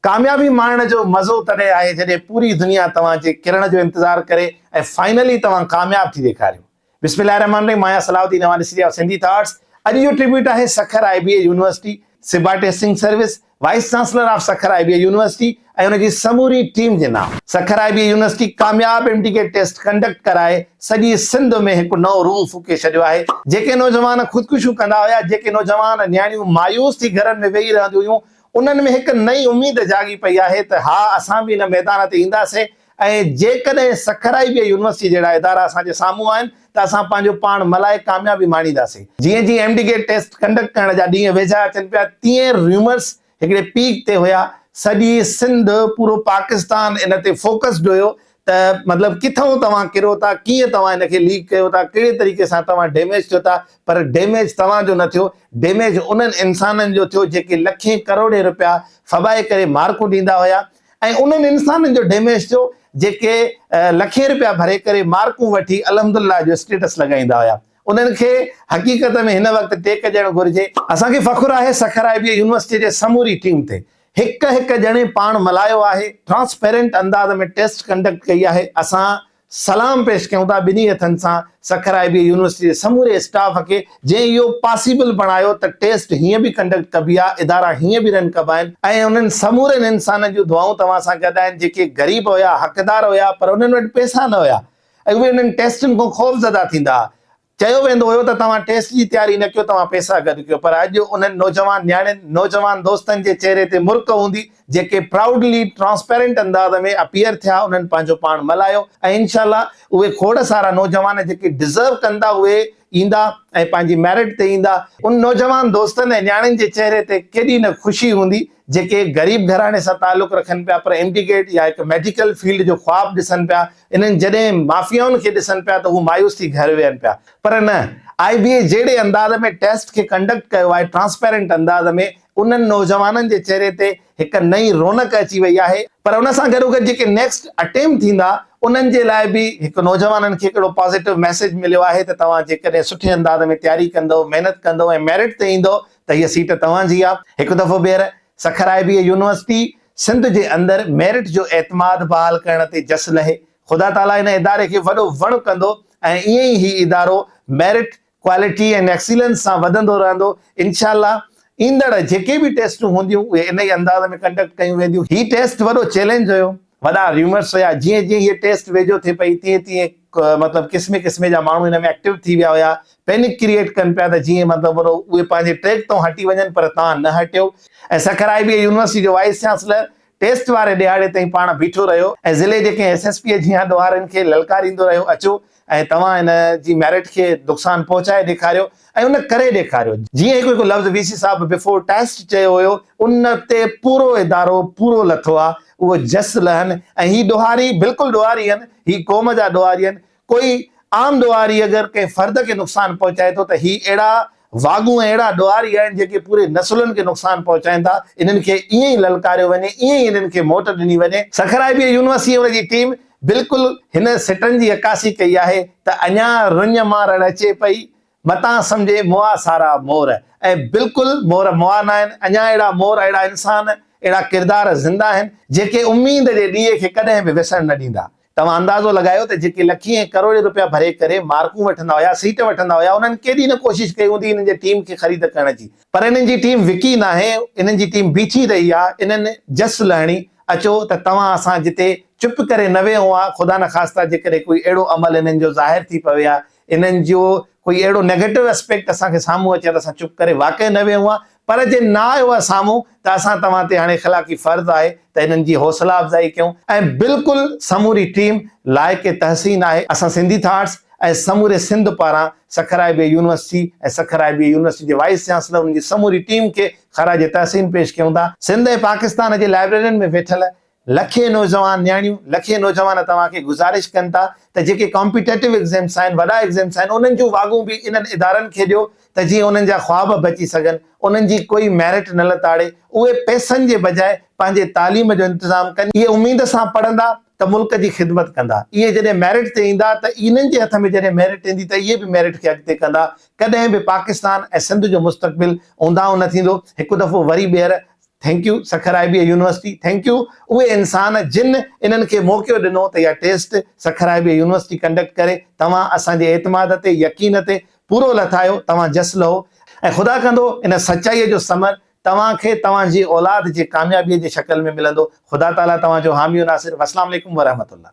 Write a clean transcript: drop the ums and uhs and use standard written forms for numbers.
ڪاميابي ماڻڻ جو مزو تڏهن آهي جڏهن پوري دنيا توهان جي ڪرڻ جو انتظار ڪري ۽ فائنلي توهان ڪامياب ٿي ڏيکاريو. بسم الله الرحمٰن الرحيم مان آهيان صلاح الدين اوهان ڏسي رهيا آهيو سنڌي ٿاٽس اڄ جو ٽربيوٽ آهي Sukkur I B A university Saba testing service vice chancellor of Sukkur I B A university ۽ ان جي سموري ٽيم جي نام. Sukkur I B A university ڪامياب M T K test conduct ڪرائي سڄي سنڌ ۾ هڪ نئون روح ڦوڪي ڇڏيو آهي. جيڪي نوجوان خودڪشيون ڪندا هيا، جيڪي نوجوان نياڻيون مايوس ٿي گهرن ۾ ويهي رهنديون هيون، انهن ۾ هڪ نئين اميد جاڳي پئي آهي ته ها اسان به ان ميدان تي اينداسين ۽ جيڪڏهن سکر آء بي اي يونيورسٽي جهڙا ادارا اسان جي سامهون آهن ته اسان پنهنجو پاڻ ملهائي ڪاميابي ماڻينداسين. جيئن جيئن M D GATE test conduct ڪرڻ جا ڏينهن ويجها اچن پيا تيئن ريومرس هڪڙي پيڪ تي هيا، سڄي سنڌ پورو پاڪستان ان تي فوڪسڊ هيو ته مطلب ڪٿئون توهان ڪريو ٿا، ڪيئن توهان ان کي ليڪ ڪيو ٿا، ڪهڙي طريقي سان توهان ڊيميج ٿيو ٿا، پر ڊيميج توهان جو نه ٿيو، ڊيميج انهن انسانن جو ٿيو جيڪي لکين ڪروڙين رپيا ڦٻائي ڪري مارڪون ڏيندا هيا ۽ انهن انسانن جو ڊيميج ٿيو جيڪي لکين رپيا ڀري ڪري مارڪون وٺي الحمدلله جو اسٽيٽس لڳائيندا هيا. انهن کي حقيقت ۾ هن وقت ٽيڪ ڏيڻ گهرجي. اسان کي فخر آهي سکر آء بي اي يونيورسٽي جي سموري ٽيم تي. هڪ هڪ ڄڻي پاڻ ملهايو آهي، ٽرانسپيرنٽ انداز ۾ ٽيسٽ ڪنڊڪٽ ڪئي آهي، اسان سلام پيش ڪيون ٿا ٻنهي هٿن سان سکر آء بي اي يونيورسٽي جي سموري اسٽاف کي جنهن اهو پاسيبل بڻايو ته ٽيسٽ هيئن به ڪنڊڪٽ ڪبي آهي، ادارا هيئن به رن ڪبا آهن ۽ انهن سمورن انسانن جون دعائون توهان سان گڏ آهن جيڪي غريب هيا، حقدار هيا پر انهن وٽ پئسا نه هيا ۽ اهي انهن ٽيسٽن کان خوفزده ٿيندا ها. چيو ويندو هيو ته توهان ٽيسٽ جي تياري نه ڪيو توهان پئسا گڏ ڪيو پر اڄ انهن نوجوان نياڻين، نوجوان دوستن جي چهري تي مرڪ هوندي جيڪي پرائوڊلي ٽرانسپيرنٽ انداز ۾ اپيئر ٿيا انهن پنهنجو پاڻ ملهايو ۽ انشاء الله اهي کوڙ سارا نوجوان جيڪي ڊزرو ڪن ٿا اهي ايندا ۽ پنهنجي ميرٽ تي ايندا. ان نوجوان دوستن ۽ نياڻين جي چهري تي ڪيڏي نه خوشي هوندي جيڪي غريب گهراڻي سان تعلق رکن پيا پر ايم ڊي گيٽ يا هڪ ميڊيڪل فيلڊ جو خواب ڏسن پيا انهن جڏهن مافيائن کي ڏسن پيا ته هو مايوس ٿي گهر ويهن پيا پر نه آء بي اي جهڙي انداز ۾ ٽيسٽ کي ڪنڊڪٽ ڪيو آهي ٽرانسپيرنٽ انداز ۾ انهن نوجوانن جي چهري تي هڪ نئين رونق اچي وئي آهي پر ان سان گڏوگڏ جيڪي نيڪسٽ اٽيمپٽ ٿيندا انهن جي لاء به هڪ نوجوانن کي هڪڙو پازيٽو ميسيج مليو آهي ته توهان جيڪڏهن سٺي انداز ۾ تياري ڪندو محنت ڪندو ۽ ميرٽ تي ايندو ته هيء سيٽ توهان جي آ. هڪ دفعو ٻيهر Sukkur I B A university Sindh جي اندر ميرٽ جو اعتماد بحال ڪرڻ تي جس لهي. خدا تعاليٰ هن اداري کي وڏو وڻ ڪندو ۽ ائين ئي هي ادارو ميرٽ، ڪوالٽي ۽ ايڪسيلنس سان وڌندو رهندو. انشاء الله ايندڙ جيڪي به ٽيسٽون هونديون اهي انهي انداز ۾ ڪنڊڪٽ ڪيون وينديون. هي ٽيسٽ وڏو چئلينج هيو. وڏا ريومرس هيا، جيئن جيئن هيء ٽيسٽ ويجهو ٿئي پئي تيئن تيئن مطلب قسمين قسمين جا ماڻهو هن ۾ ايڪٽو ٿي ويا هيا، پينڪ ڪريئيٽ ڪن پيا ته جيئن مطلب اهي پنهنجي ٽريڪ تان هٽي وڃن پر توهان نه هٽيو ۽ سکر آء بي اي يونيورسٽي جو وائيس چانسلر ٽيسٽ واري ڏهاڙي تائين پاڻ بيٺو رهيو ۽ ضلعي جي ڪنهن ايس ايس پي جيان ڏوهارين کي للڪاريندو رهيو اچو ۽ توهان هن جي ميرٽ کي نقصان پهچائي ڏيکاريو ۽ ان ڪري ڏيکاريو. جيئن هڪ هڪ لفظ وي سي صاحب بفور ٽيسٽ چيو هيو ان تي پورو ادارو پورو لٿو آ اهو جس لهن ۽ هي ڏوهاري بلڪل ڏوهاري هن هي قوم جا ڏوهاري هن ڪوئي عام ڏوهاري اگر ڪنهن فرد کي نقصان پهچائي ٿو ته هي اهڙا واڳون ۽ اهڙا ڏوهاري آهن جيڪي پوري نسلن کي نقصان پهچائين ٿا، انهن کي ائين ئي للڪاريو وڃي، ائين ئي انهن کي موٽ ڏني وڃي. سکر آء بي اي يونيورسٽي ۽ ان جي ٽيم بلڪل هن سٽن جي عڪاسي ڪئي آهي ته اڃا رڃ مان رڙ اچي پئي، متان سمجهي مئا سارا مور ۽ بلڪل مور مئا ناهن، اڃا اهڙا مور، اهڙا انسان، اهڙا ڪردار زنده آهن، جيڪي اميد جي ڏيئي کي ڪڏهن به وسڻ نه ڏيندا. توهان اندازو لڳايو ته جيڪي لکين ۽ ڪروڙين روپيا ڀري ڪري مارڪون وٺندا هيا، سيٽ وٺندا هيا، انهن ڪيڏي نه ڪوشش ڪئي هوندي انهن جي ٽيم کي خريد ڪرڻ جي. پر انهن جي ٽيم وڪي ناهي، انهن جي ٽيم بيٺي رهي آ، انهن جس لهڻي، اچو ته توهان اسان جتي چپ ڪري نه ويهون ها، خدا نخواسته جيڪڏهن ڪوئي اهڙو عمل انهن جو ظاهر ٿي پوي ها، انهن جو ڪوئي اهڙو نيگيٽو اسپيڪٽ اسان کي سامهون اچي ها ته اسان چپ ڪري واقعي نه ويهون ها، پر جي نه آيو آهي سامهون ته اسان توهان تي هاڻي اخلاقي فرض آهي ته انهن جي حوصلا افزائي ڪيون ۽ بلڪل سموري ٽيم لائق تحسين آهي. اسان سنڌي ٿاٽس ۽ سموري سنڌ پاران Sukkur I B A university ۽ Sukkur I B A university جي وائيس چانسلر انهن جي سموري ٽيم کي خراج تحسين پيش ڪيون ٿا. سنڌ ۽ پاڪستان جي لائبريرين ۾ ويٺل لکين نوجوان نياڻيون، لکين نوجوان توهان کي گذارش ڪن ٿا ته جيڪي ڪامپيٽيٽو ايگزيمس آهن، وڏا ايگزيمس آهن، انهن جون واڳون به انهن ادارن کي ڏيو ته جيئن انهن جا خواب بچي سگهن، انهن جي ڪوئي ميرٽ نه لتاڙي، اهي پئسن جي بجاء پنهنجي تعليم جو انتظام ڪن، اهي اميد سان پڙهندا ته ملڪ جي خدمت ڪندا، اهي جڏهن ميرٽ تي ايندا ته انهن جي هٿ ۾ جڏهن ميرٽ ايندي ته اهي به ميرٽ کي اڳتي ڪندا، ڪڏهن به پاڪستان ۽ سنڌ جو مستقبل اونداهون نه ٿيندو، هڪ دفعو وري ٻيهر. Thank you Sukkur I B A university thank you اهي انسان جن انهن کي موقعو ڏنو ته اها test Sukkur I B A university conduct ڪري توهان اسان جي اعتماد تي يقين تي پورو لٿايو توهان جس لهو ۽ خدا ڪندو ان سچائي جو ثمر توهان کي توهان جي اولاد جي ڪاميابي جي شڪل ۾ ملندو خدا تعالي توهان جو حامي و ناصر والسلام عليڪم ورحمة الله.